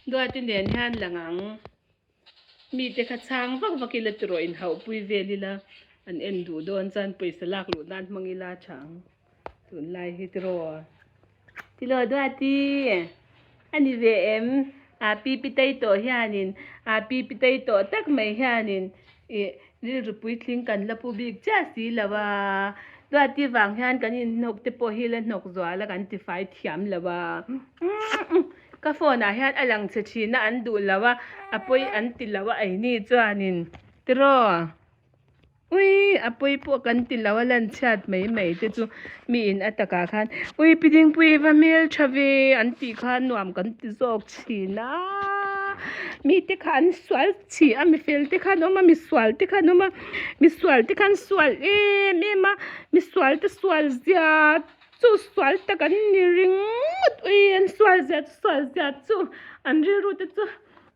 Duati nen hian lang ang. Mite kha chhang vak vak ila tiraw inhauhpui vel ila an en duh dawn chuan pawisa lak luh nan hmang ila tha ang tunlai hi tiraw. Tilo Duati a ni ve em? A pi pi tei tawh hianin a pi pi tei tawh tak mai hianin ih rilru puitling kan la pu bik chiah si lo a. Duati vang hian kan inhnawk te pawh hi la hnawk zual a kan tifai thiam lo a. Ka phone ah hian a lang chhe thin a an duh lo a, a pawi an ti lo a eini chuanin tiraw ui a pawi pawh kan ti lo a lan chhiat mai mai te chu mi in a takah khan ui pi dingpui va hmeltha ve an tih khan nuam kan ti zawk thin a mite kha an sual chhi a mi fel te kha an awm a mi sual te kha an awm a mi sual te kha an sual em em a mi sual te sual zia Chu sual tak an ni ringawt ui an sual zia chu sual zia chu an rilru te chu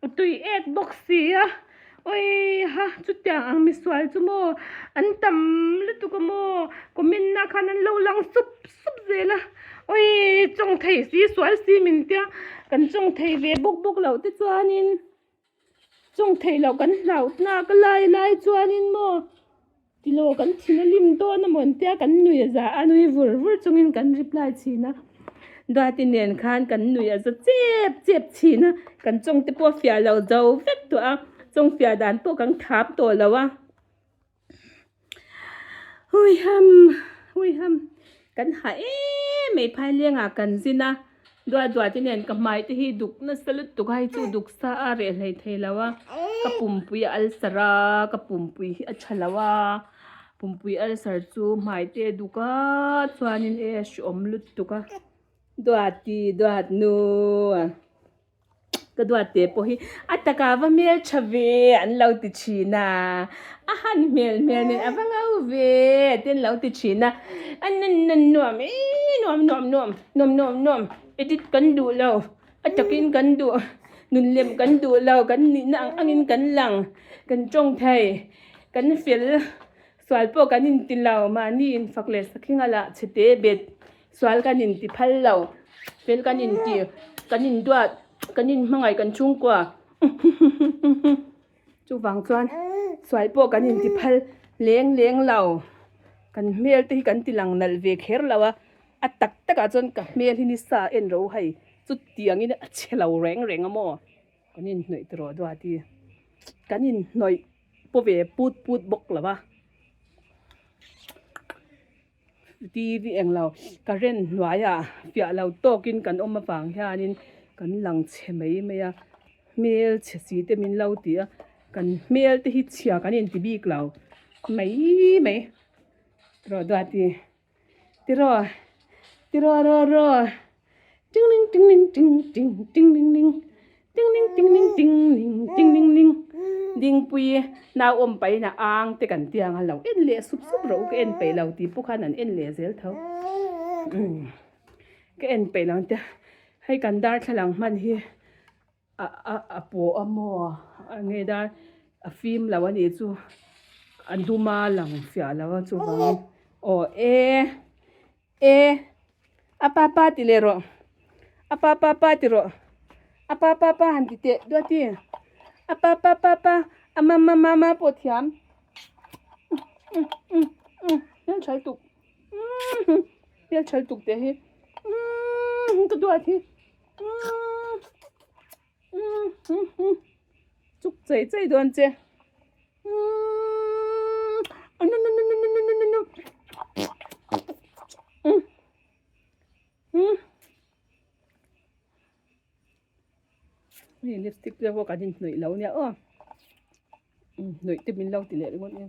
a tui ek bawk si a ui ha chutiang ang misual chu maw an tam lutuk a maw comment na khan an lo lang sup sup zel a ui chawng thei si sual si min tia kan chawng thei ve bawk bawk loh te chuanin chawng thei loh kan hlauh nak a lai lai chuanin maw. Tilo kan thin a lim dawn a maw an tia kan nui a za a nui vur vur chungin kan reply thin a Duati nen khan kan nui a za chep chep thin a kan chawng te pawh a fiah lo zo vek tawh a chawng fiah dan pawh kan thap tawh lo a hui ham hui ham kan hah em mai phai lengah kan zin a. Duah duah te nen ka hmai te hi duk nasa lutuk a hei chu duk sa a reh hlei thei lo a ka pumpui a ulcer a ka pumpui hi a tha lo a pumpui ulcer chu hmai te a duk a chuanin e a hreawm lutuk a duati duat nu ka duat te pawh hi a takah va hmel tha ve an lo ti thin a a han hmel hmel nen a va ngo ve te an lo ti thin a a nun nun nuam eee nuam nuam nuam nuam nuam nuam edit kan duh lo a takin kan duh nun lem kan duh lo kan nihna ang angin kan lang kan tawng thei kan fel sual pawh kan inti lo mahni infak leh sakhinga lah chhe te bet. Sual kan inti phal lo, fel kan inti, kan induat, kan inhmangaih kan chhungkua chuvang chuan sual pawh kan inti phal leng leng lo, kan hmel te hi kan ti lang nalh ve kher lo a, a tak takah chuan ka hmel hi nisa en ro hei chutiangin a chhe lo reng reng a maw kan inhnawih tawh duati kan inhnawih paw ve put put bawk lo a. TV englo current hnuaiah fiah lo tawkin kan awm avang hianin kan lang chhe mai mai a hmel chhe si te min lo ti a kan hmel te hi chhia kan inti bik lo mai mai tiraw duati tiraw tiraw raw raw ting ling ting ling ting ting ting ling ling Ting ning ting ning ting ning ting ning ning Dingpui nau awm pahin a ang te kan ti ang a lo en leh sup sup rawh u ka en peih lo tih pawh khan an en leh zel tho umm ka en peih lo tia hei kan darthlalang hman hi a a a pawh a maw a nge dar a fim lo a nih chu a dum a lang fiah lo a chuvangin aw e. E a pa pa ti leh rawh a pa pa pa ti rawh a pa pa pa han ti teh duati a pa pa pa pa a ma ma ma ma pawh thiam hmel tha lutuk hmel tha lutuk teh hi ka duat hi chuk chei chei dawn che. Hei lipstick te pawh kan inhnawih lo nia aw hnawih te min lo ti leh ringawt nia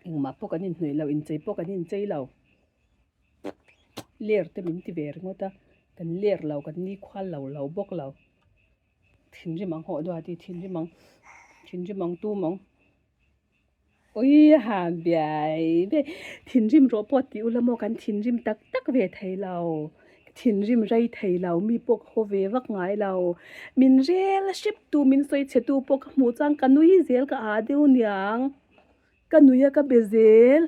engmah pawh kan inhnawih lo inchei pawh kan inchei lo ler te min ti ve ringawt a kan ler lo kan ni khual lo lo bawk lo. Thinrim ang hawh duat i thinrim ang thinrim ang tum ang ui ha biai biai thinrim rawh pawh tih ula maw kan thinrim tak tak ve thei lo thinrim rei thei lo mi pawh ka haw ve vak ngai lo min rel hrep tu min sawi chhe tu pawh ka hmuh chuan ka nui zel ka ah deuh niang ka nui a ka be zel.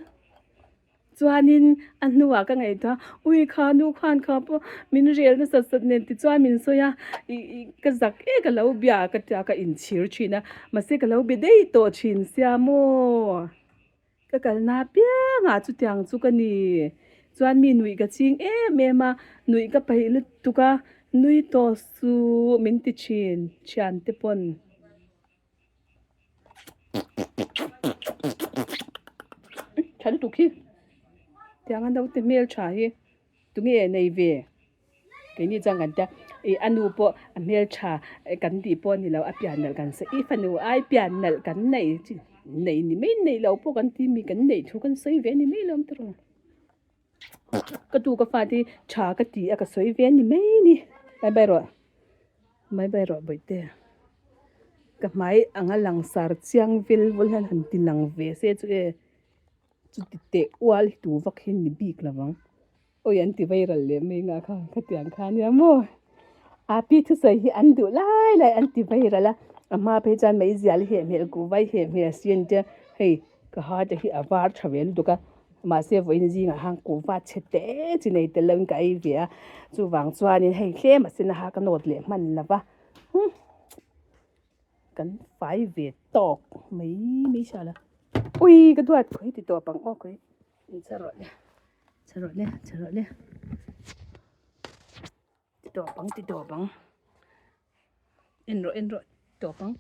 Chuanin a hnuah ka ngaihtuah a, ui kha nu khan kha pawh min rel nasa sat nen tichuan min sawi a, ih ih ka zak e ka lo bia ka tia ka inchhir thin a, mahse ka lo be daih tawh thin sia maw. Ka kalna apiangah chutiang chu ka ni. Chuan mi nuih ka ching em em a, nuih ka paih lutuk a, nui tawh suh min ti thin thiante pawn. Tha lutuk hi tianga naute hmel tha hi tunge nei ve keini chuan kan tia ih a nu pawh a hmel tha kan tih pawh a ni lo a pian nalh kan sawi ih fanu ai pian nalh kan nei chi nei ni mai nei lo pawh kan ti mi kan neih thu kan sawi ve a ni mai lo ang tiraw. Ka tu ka fate hi tha ka ti a ka sawi ve a ni mai ni bye bye rawh bye bye rawh bawihte ka hmai anga lang sar chiang vel vel hian han ti lang ve se chu e chuti teh ual hi tu vak hi ni bik lo ang awi an ti viral leh mai nga kha khatiang kha ania maw a pi thusawi hi an duh lai lai an ti viral a a hma phei chuan meizial hi heh hmel kuhva hi heh hmel si an tia hei ka ha te hi a var tha ve lutuk a. Mahse vawiin zingah khan kuhva chhe te chi nei tel loin ka ei ve a, chuvang chuanin hei tlem a sen a ha ka nawt leh hman lo va, huh kan fai ve tawk mai mai hria la, ui ka duat khawi ti tawp ang aw khawi in chhe rawh le chhe rawh le chhe rawh le ti tawp ang ti tawp ang en rawh en rawh ti tawp ang.